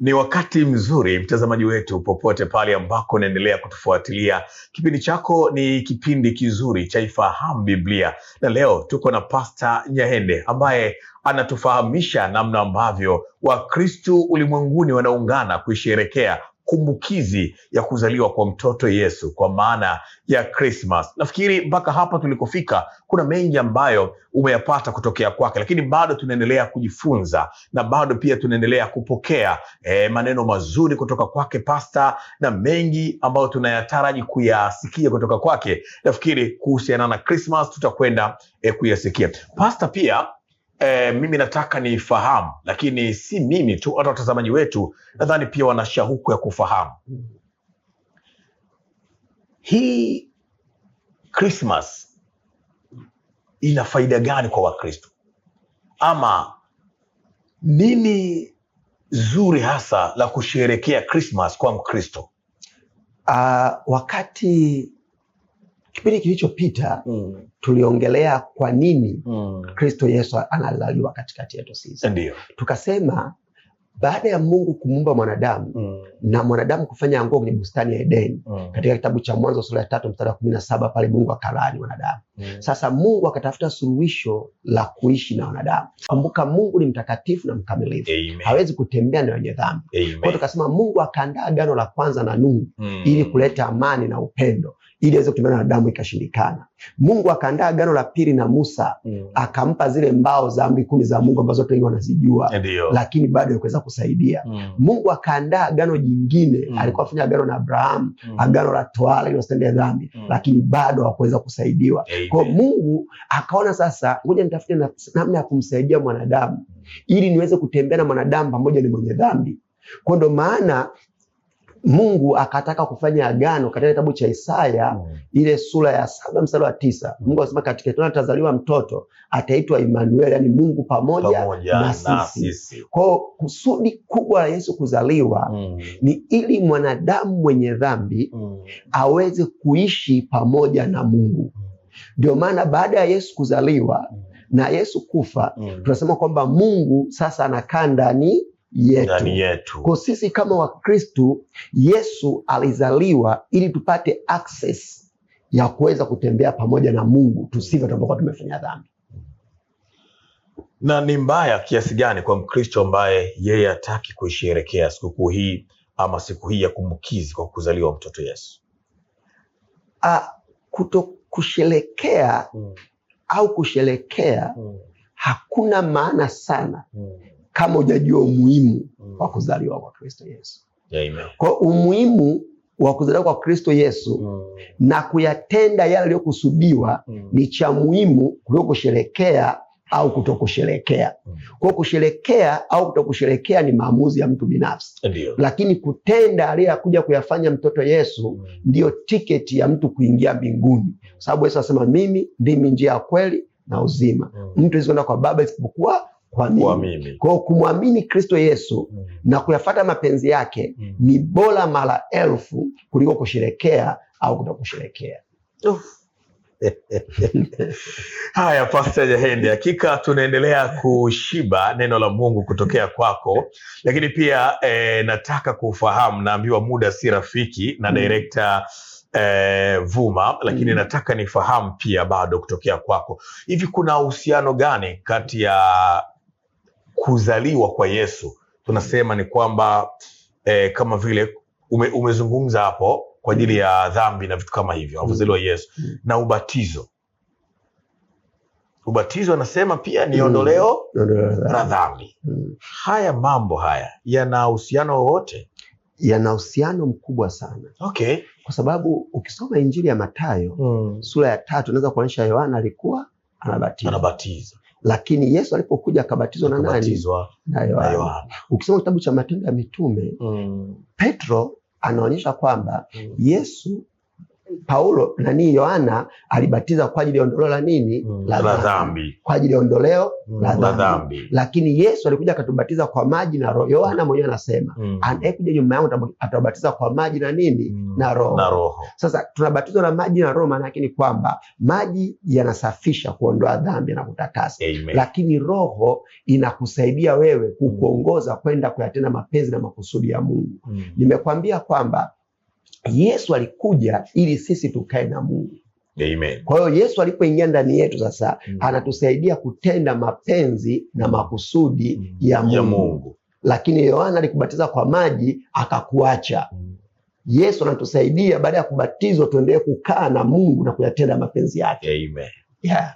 Ni wakati mzuri mtazamaji wetu, popote pale ambako unaendelea kutufuatilia. Kipindi chako ni kipindi kizuri cha Ifahamu Biblia, na leo tuko na Pasta Nyahende ambaye anatufahamisha namna ambavyo Wakristu ulimwenguni wanaungana kuisherekea kumbukizi ya kuzaliwa kwa mtoto Yesu kwa maana ya Christmas. Nafikiri mpaka hapa tulikofika kuna mengi ambayo umeyapata kutokea kwake, lakini bado tunaendelea kujifunza na bado pia tunaendelea kupokea maneno mazuri kutoka kwake Pasta na mengi ambayo tunayataraji kuyasikia kutoka kwake. Nafikiri kuhusiana na Christmas tutakwenda kuyasikia. Pasta pia mimi nataka nifahamu, lakini si mimi tu, hata watazamaji wetu nadhani pia wana shauku ya kufahamu hii Christmas ina faida gani kwa Wakristo, ama nini zuri hasa la kusherehekea Christmas kwa Mkristo? Wakati kipindi kilichopita tuliongelea kwa nini Kristo Yesu anazaliwa katikati yetu sisi. Tukasema baada ya Mungu kumuumba mwanadamu na mwanadamu kufanya anguko kwenye bustani ya Edeni, katika kitabu cha Mwanzo sura ya 3 mstari wa 17 pale Mungu akalaani wanadamu. Sasa Mungu akatafuta suluhisho la kuishi na wanadamu. Kumbuka Mungu ni mtakatifu na mkamilifu. Hawezi kutembea na wenye dhambi. Kwa hiyo tukasema Mungu akaandaa agano la kwanza na Nuhu ili kuleta amani na upendo, ili aweze kutembea na wanadamu, ikashindikana. Mungu akaandaa agano la pili na Musa, akampa zile mbao za amri 10 za Mungu ambazo watu wengi wanazijua, lakini bado hakuweza kusaidia. Mungu akaandaa agano jingine, alikuwa afanya agano na Abraham, agano la tohara ili wasitende dhambi, lakini bado hakuweza kusaidiwa. Kwa hiyo Mungu akaona sasa, ngoja nitafute namna ya kumsaidia mwanadamu ili niweze kutembea na mwanadamu pamoja ni mwenye dhambi. Kwa ndo maana Mungu akataka kufanya agano katika kitabu cha Isaya ile sura ya 7 mstari wa 9. Mungu anasema katika yetu atazaliwa mtoto ataitwa Emmanuel, yani Mungu pamoja na sisi. Kwa hiyo kusudi kubwa la Yesu kuzaliwa ni ili mwanadamu mwenye dhambi aweze kuishi pamoja na Mungu. Ndio maana baada ya Yesu kuzaliwa na Yesu kufa, tunasema kwamba Mungu sasa anakaa ndani yetu. Kwa sisi kama Wakristo, Yesu alizaliwa ili tupate access ya kuweza kutembea pamoja na Mungu tusivyo tunapokuwa tumefanya dhambi. Na ni mbaya kiasi gani kwa Mkristo ambaye yeye hataki kuisherehekea sikukuu hii ama siku hii ya kumbukizi kwa kuzaliwa mtoto Yesu? Kutokusherehekea au kusherehekea hakuna maana sana kama hujajua umuhimu wa kuzaliwa kwa Kristo Yesu. Amen. Kwa umuhimu wa kuzaliwa kwa Kristo Yesu na kuyatenda yale yaliyokusudiwa ni cha muhimu kuliko kusherehekea au kutokusherehekea. Kwa kusherehekea au kutokusherehekea ni maamuzi ya mtu binafsi. Lakini kutenda aliyokuja kuyafanya mtoto Yesu ndiyo tiketi ya mtu kuingia mbinguni. Kwa sababu Yesu anasema mimi ndimi njia ya kweli na uzima. Mtu hawezi kwenda kwa Baba isipokuwa kwa mimi. Kwa kumwamini Kristo Yesu na kuyafuata mapenzi yake ni bora mara 1000 kuliko kusherehekea au kutokusherehekea. Haya, Pastor Nyahende, hakika tunaendelea kushiba neno la Mungu kutokea kwako, lakini pia nataka kufahamu, naambiwa muda si rafiki na director Vuma, lakini nataka nifahamu pia bado kutokea kwako, hivi kuna uhusiano gani kati ya kuzaliwa kwa Yesu? Tunasema ni kwamba kama vile umezungumza hapo kwa ajili ya dhambi na vitu kama hivyo, kuzaliwa Yesu na ubatizo. Ubatizo anasema pia ni ondoleo la dhambi. Haya mambo haya yana uhusiano wowote? Yana uhusiano mkubwa sana. Okay. Kwa sababu ukisoma Injili ya Mathayo sura ya 3 unaweza kuonyesha Yohana alikuwa anabatiza. Lakini Yesu alipokuja akabatizwa na nani? Na Yohana. Ukisoma kitabu cha Matendo ya Mitume, Petro anaonyesha kwamba Yesu Paulo nani Yohana alibatiza kwa ajili ya ondoleo la nini? La dhambi. Kwa ajili ya ondoleo la dhambi. Lakini Yesu alikuja akatubatiza kwa maji na Roho. Yohana mwenyewe anasema anayekuja nyuma yangu atabatiza kwa maji na nini? Na Roho. Na Roho. Sasa tunabatizwa na maji na Roho, maana yake ni kwamba maji yanasafisha, kuondoa dhambi na kutakasa. Amen. Lakini Roho inakusaidia wewe kukuongoza kwenda kuyatenda mapenzi na makusudi ya Mungu. Nimekwambia kwamba Yesu alikuja ili sisi tukae na Mungu. Amen. Kwa hiyo Yesu alipoingia ndani yetu sasa anatusaidia kutenda mapenzi na makusudi ya Mungu. Lakini Yohana alikubatiza kwa maji akakuacha. Yesu anatusaidia baada ya kubatizwa tuendelee kukaa na Mungu na kuyatenda mapenzi yake. Amen. Yeah.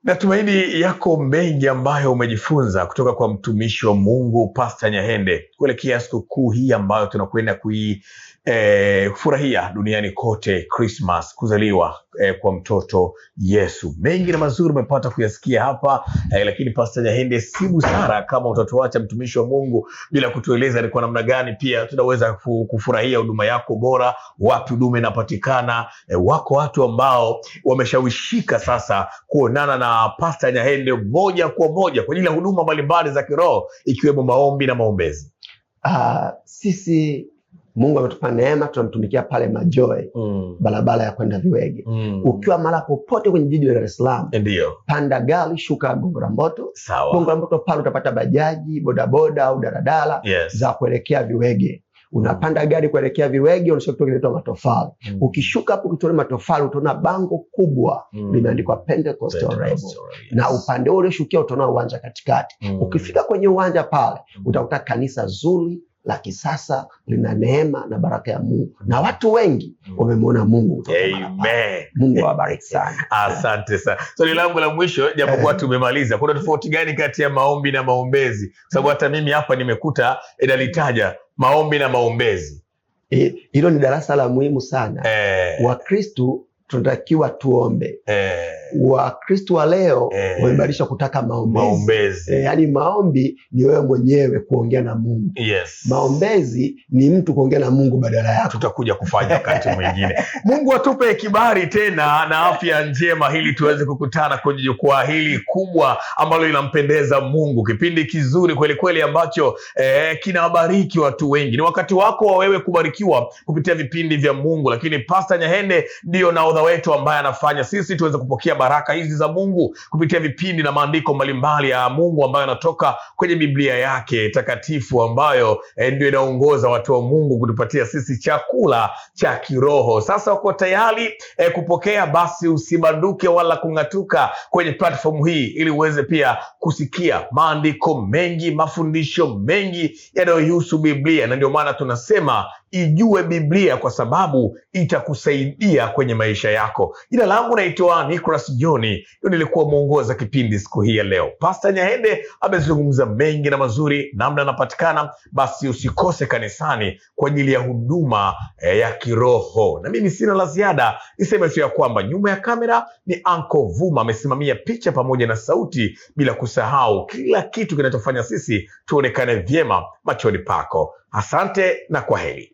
Natumaini yako mengi ambayo umejifunza kutoka kwa mtumishi wa Mungu Pastor Nyahende kuelekea sikukuu hii ambayo tunakwenda kuifurahia duniani kote, Christmas, kuzaliwa kwa mtoto Yesu. Mengi na mazuri umepata kuyasikia hapa, lakini Pastor Nyahende, si busara kama utatuacha mtumishi wa Mungu bila kutueleza ni kwa namna gani pia tunaweza kufurahia huduma yako bora, wapi huduma inapatikana. Wako watu ambao wameshawishika sasa kuonana na Pastor Nyahende moja kwa moja kwa ajili ya huduma mbalimbali za kiroho ikiwemo maombi na maombezi. Sisi Mungu ametupa neema, tunamtumikia pale Majoe, barabara ya kwenda Viwege. Ukiwa mara popote kwenye jiji la Dar es Salaam, ndio panda gari, shuka Gongo la Mboto. Sawa. Gongo la Mboto pale utapata bajaji, bodaboda au daladala za kuelekea Viwege. Unapanda gari kuelekea Viwege, unashuka kituo kinaitwa Matofali. Ukishuka hapo kituo Matofali utaona bango kubwa limeandikwa Pentecostal Rebel. Yes. Na upande ule ushukia utaona uwanja katikati. Ukifika kwenye uwanja pale utakuta kanisa zuri la kisasa, lina neema na baraka ya Mungu, na watu wengi wamemwona Mungu. Amen. Mungu awabariki sana. Asante sana. Swali langu la mwisho, japokuwa tumemaliza, kuna tofauti gani kati ya maombi na maombezi? Kwa sababu hata mimi hapa nimekuta inalitaja maombi na maombezi. Hilo ni darasa la muhimu sana. Wakristo tunatakiwa tuombe. Wakristo wa leo wamebadilisha kutaka maombezi. Yaani maombi ni wewe mwenyewe kuongea na Mungu. Yes. Maombezi ni mtu kuongea na Mungu badala yako. Tutakuja kufanya wakati mwingine. Mungu atupe kibali tena na afya njema ili tuweze kukutana kwenye jukwaa hili kubwa ambalo linampendeza Mungu. Kipindi kizuri kweli kweli ambacho kinawabariki watu wengi. Ni wakati wako wa wewe kubarikiwa kupitia vipindi vya Mungu. Lakini Pastor Nyahende ndio nahodha wetu ambaye anafanya sisi tuweze kupokea baraka hizi za Mungu kupitia vipindi na maandiko mbalimbali ya Mungu ambayo yanatoka kwenye Biblia yake takatifu ambayo ndio inaongoza watu wa Mungu kutupatia sisi chakula cha kiroho. Sasa uko tayari kupokea? Basi usibanduke wala kung'atuka kwenye platform hii ili uweze pia kusikia maandiko mengi, mafundisho mengi yanayohusu Biblia. Na ndio maana tunasema ijue Biblia kwa sababu itakusaidia kwenye maisha yako. Jina langu naitwa Nicholas John, ndio nilikuwa muongoza kipindi siku hii ya leo. Pastor Nyahende amezungumza mengi na mazuri, namna anapatikana. Basi usikose kanisani kwa ajili ya huduma ya kiroho. Na mimi sina la ziada, niseme tu ya kwamba nyuma ya kamera ni Uncle Vuma, amesimamia picha pamoja na sauti, bila kusahau kila kitu kinachofanya sisi tuonekane vyema machoni pako. Asante na kwaheri.